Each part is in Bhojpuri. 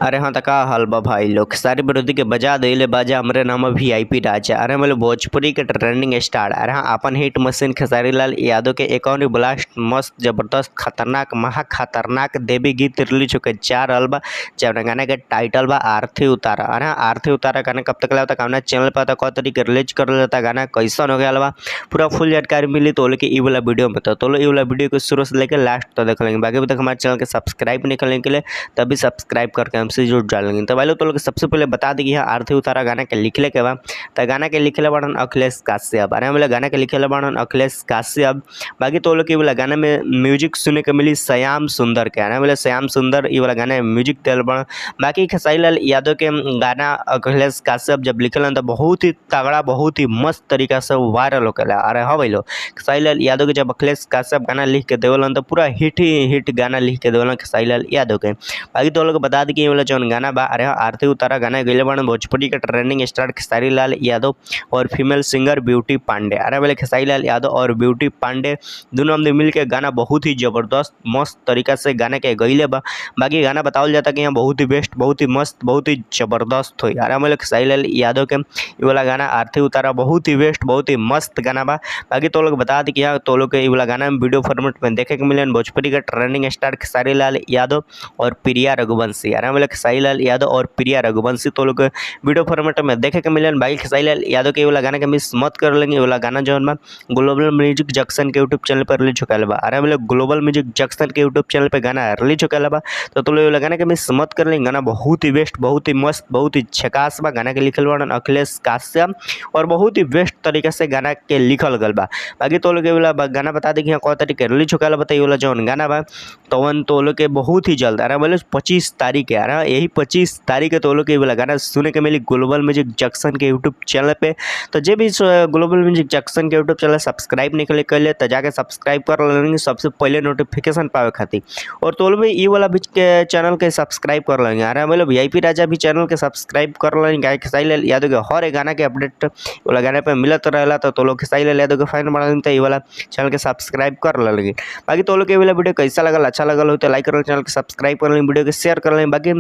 अरे हाँ त का हाल बा भाई लोग, सारे विरोधी के बजा देले बाजा। हमरे नाम वीआईपी राजा। अरे मतलब भोजपुरी के ट्रेंडिंग स्टार। अरे हाँ अपन हिट मशीन खेसारी लाल यादव के एक और ब्लास्ट मस्त जबरदस्त खतरनाक महा खतरनाक देवी गीत रिलीज होकर जा रहल बा, जौना गाना के टाइटल बा आरती उतारा। अरे हाँ आरती उतारा गाना कब तक लाता कौना चैनल पर क तरीके रिलीज करल जाता, गाना कैसन हो गया बा पूरा फुल जानकारी मिली तो के ई वाला वीडियो में। तो ई वाला वीडियो को शुरू से लेकर लास्ट तक देख लेंगे। बाकी अभी तक हमारे चैनल के सब्सक्राइब नहीं करने के लिए तभी सब्सक्राइब करके हमसे जुड़ जाएंगे। तो भाई लोग तो लोग सबसे पहले बता दी कि आरती उतारा गाना के लिखले के बा, तो गाना के लिखले बाड़न अखिलेश काश्यप। अरे बोले गाना के लिखले बाड़न अखिलेश काश्यप। बाकी तो लोग वाला गाना में म्यूजिक सुने के मिली श्याम सुंदर के। अरे बोले श्याम सुंदर ये वाला गाना में म्यूजिक दिल बड़न। बाकी खेसारी लाल यादव के गाना अखिलेश काश्यप जब लिखलन तो बहुत ही तगड़ा बहुत ही मस्त तरीका से वायरल होकेला। अरे हाँ भाई लोग खेसारी लाल यादव के जब अखिलेश काश्यप गाना लिख के देवलन तो पूरा हिट ही हिट गाना लिख के देवलन खेसारी लाल यादव के। बाकी तो लोग बता दी कि वाला जौन गाना बा अरे आरती उतारा गाना गइले बाड़न भोजपुरी के ट्रेंडिंग स्टार खेसारी लाल यादव और फीमेल सिंगर ब्यूटी पांडे। अरे बोले खेसारी लाल यादव और ब्यूटी पांडे दोनों हमने मिल के गाना बहुत ही जबरदस्त मस्त तरीका से गाना के गइले बा। बाकी गाना बतावल जाता कि यहाँ बहुत ही बेस्ट बहुत ही मस्त बहुत ही जबरदस्त हो। अरे बोले खेसारी लाल यादव के ये वाला गाना आरती उतारा बहुत ही बेस्ट बहुत ही मस्त गाना बा। बाकी तो लोग बता दी कि यहाँ तो लोग के ये वाला गाना में वीडियो फॉर्मेट में देखे के मिलन भोजपुरी के ट्रेंडिंग स्टार खेसारी लाल यादव और प्रिया रघुवंशी। अरे बोले खेसारी लाल यादव और प्रिया रघुवंशी तो लोग वीडियो फॉर्मेट में देखे के मिलन। भाई खेसारी लाल यादव के वाला गाना के मिस मत कर लेंगे। वाला गाना जो है ग्लोबल म्यूजिक जंक्शन के यूट्यूब चैनल पर रिलीज होकर बा। अरे बोले ग्लोबल म्यूजिक जंक्शन के यूट्यूब चैनल पर गाना रिलीज होकर बा, तो लोग गाना के मिस मत कर लेंगे। गाना बहुत ही बेस्ट बहुत ही मस्त बहुत ही झकास बा। गाना के लिखल बाड़न अखिलेश काश्यप और बहुत ही बेस्ट तरीका से गाना के लिखल गल बा। बाकी तो लोग वाला गाना बता दी कि कौन तरीके रिलीज होकर बा। वाला जौन गाना बा तवन तो लोग के बहुत ही जल्द अरे बोले 25 तारीख के अरे यही 25 तारीख के तो लोग के वाला गाना सुने के मिली ग्लोबल म्यूजिक जंक्शन के यूट्यूब चैनल पे। तो जे भी ग्लोबल म्यूजिक जंक्शन के यूट्यूब चैनल सब्सक्राइब नहीं कर ले तो जाके सब्सक्राइब कर लेंगे सबसे पहले नोटिफिकेशन पावे खातिर। और तो भी ये वाला भी के चैनल के सब्सक्राइब कर लेंगे। अरे बोले वीआईपी राजा भी चैनल के सब्सक्राइब कर लेंगे। खेसारी लाल यादव के हर एक गाना के अपडेट वाला गाना पे मिलत रहेला, तो लोग खेसारी लाल यादव के फैन बना तो ये वाला चैनल के सब्सक्राइब कर लेंगे। बाकी तो लोग के वाला वीडियो कैसा लगल, अच्छा लगल हो तो लाइक कर चैनल के सब्सक्राइब कर लेंगे, वीडियो के शेयर कर लेंगे। बाकी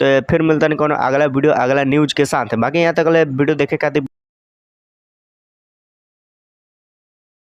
तो फिर मिलता नहीं कोनो अगला वीडियो अगला न्यूज के साथ। बाकी यहाँ तक वीडियो देखे खातिर।